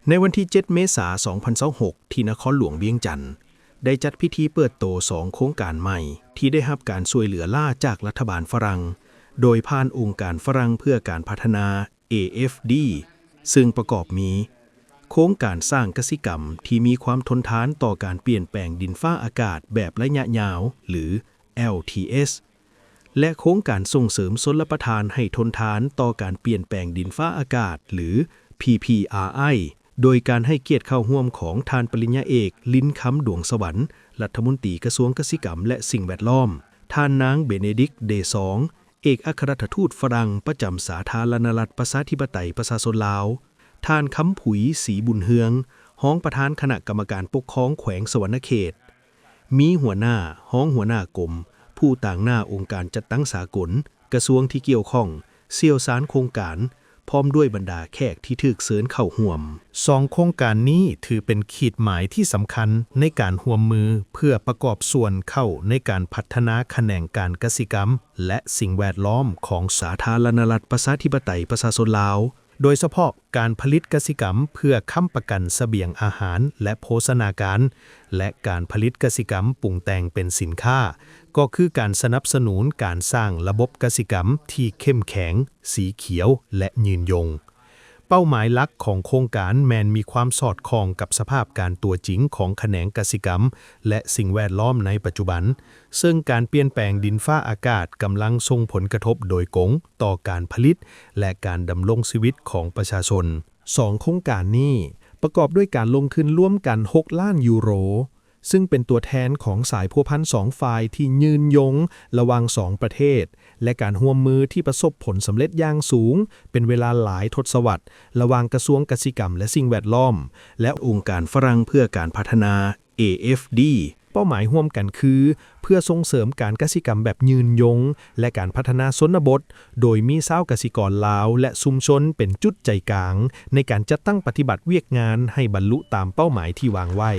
ໃນວັນທີເຈັດ ເມສາ ສອງພັນຊາວຫົກ ທີ່ນະຄອນຫຼວງວຽງຈັນ ໄດ້ຈັດພິທີເປີດໂຕສອງໂຄງການໃໝ່ ທີ່ໄດ້ຮັບການຊ່ວຍເຫຼືອລ້າຈາກລັດຖະບານຝຣັ່ງ ໂດຍຜ່ານອົງການຝຣັ່ງເພື່ອການພັດທະນາ ເອ ເອັຟ ດີ ເຊິ່ງປະກອບມີ ໂຄງການສ້າງກະສິກຳທີ່ມີຄວາມທົນທານຕໍ່ການປ່ຽນແປງດິນຟ້າອາກາດແບບໄລຍະຍາວ ຫຼື ແອລທີເອສ ແລະ ໂຄງການສົ່ງເສີມຊົນລະປະທານໃຫ້ທົນທານຕໍ່ການປ່ຽນແປງດິນຟ້າອາກາດ ຫຼື ພີພີອາໄອ ໂດຍການໃຫ້ກຽດເຂົ້າຮ່ວມຂອງທ່ານປະລິນຍາເອກ ລິນຄຳ ດວງສະຫວັນ ລັດຖະມົນຕີກະຊວງກະສິກຳ ແລະ ສິ່ງແວດລ້ອມ, ທ່ານນາງ ເບເນດິກ ເດຊອງ ເອກອັກຄະລັດຖະທູດຝຣັ່ງປະຈຳສາທາລະນະລັດ ປະຊາທິປະໄຕ ປະຊາຊົນລາວ, ທ່ານ ຄຳຜຸຍ ສີບຸນເຮືອງ ຮອງປະທານຄະນະກຳມະການປົກຄອງແຂວງສະຫວັນນະເຂດ, ມີຫົວໜ້າ, ຮອງຫົວໜ້າກົມ, ຜູ້ຕາງໜ້າອົງການຈັດຕັ້ງສາກົນ, ກະຊວງທີ່ກ່ຽວຂ້ອງ, ຊ່ຽວຊານໂຄງການ, ພ້ອມດ້ວຍບັນດາແຂກທີ່ຖືກເຊີນເຂົ້າຮ່ວມ. ສອງໂຄງການນີ້ຖືເປັນຂີດໝາຍທີ່ສຳຄັນໃນການຮ່ວມມືເພື່ອປະກອບສ່ວນເຂົ້າໃນການພັດທະນາຂະແໜງການກະສິກຳ ແລະ ສິ່ງແວດລ້ອມຂອງສາທາລະນະລັດ ປະຊາທິປະໄຕ ປະຊາຊົນລາວ, ໂດຍສະເພາະການຜະລິດກະສິກຳເພື່ອຄ້ຳປະກັນສະບຽງອາຫານ ແລະ ໂພຊະນາການ ແລະ ການຜະລິດກະສິກຳປຸງແຕ່ງເປັນສິນຄ້າ, ກໍຄືການສະໜັບສະໜູນການສ້າງລະບົບກະສິກຳທີ່ເຂັ້ມແຂງ, ສີຂຽວ ແລະ ຍືນຍົງ. ເປົ້າໝາຍຫຼັກຂອງໂຄງການແມ່ນມີຄວາມສອດຄ່ອງກັບສະພາບການຕົວຈິງຂອງຂະແໜງກະສິກຳ ແລະ ສິ່ງແວດລ້ອມໃນປັດຈຸບັນ, ເຊິ່ງການປ່ຽນແປງດິນຟ້າອາກາດກຳລັງສົ່ງຜົນກະທົບໂດຍກົງຕໍ່ການຜະລິດ ແລະ ການດຳລົງຊີວິດຂອງປະຊາຊົນ. ສອງໂຄງການນີ້ປະກອບດ້ວຍການລົງທຶນລວມກັນຫົກລ້ານຢູໂຣ, ຊຶ່ງເປັນຕົວແທນຂອງສາຍພົວພັນສອງຝ່າຍທີ່ຍືນຍົງລະຫວ່າງສອງປະເທດ ແລະ ການຮ່ວມມືທີ່ປະສົບຜົນສຳເລັດຢ່າງສູງເປັນເວລາຫຼາຍທົດສະວັດ ລະຫວ່າງກະຊວງກະສິກຳ ແລະ ສິ່ງແວດລ້ອມ ແລະ ອົງການຝຣັ່ງເພື່ອການພັດທະນາ ເອ ເອັຟ ດີ. ເປົ້າໝາຍຮ່ວມກັນຄື ເພື່ອສົ່ງເສີມການກະສິກຳແບບຍືນຍົງ ແລະ ການພັດທະນາຊົນນະບົດ, ໂດຍມີຊາວກະສິກອນລາວ ແລະ ຊຸມຊົນເປັນຈຸດໃຈກາງໃນການຈັດຕັ້ງປະຕິບັດວຽກງານໃຫ້ບັນລຸຕາມເປົ້າໝາຍທີ່ວາງໄວ້.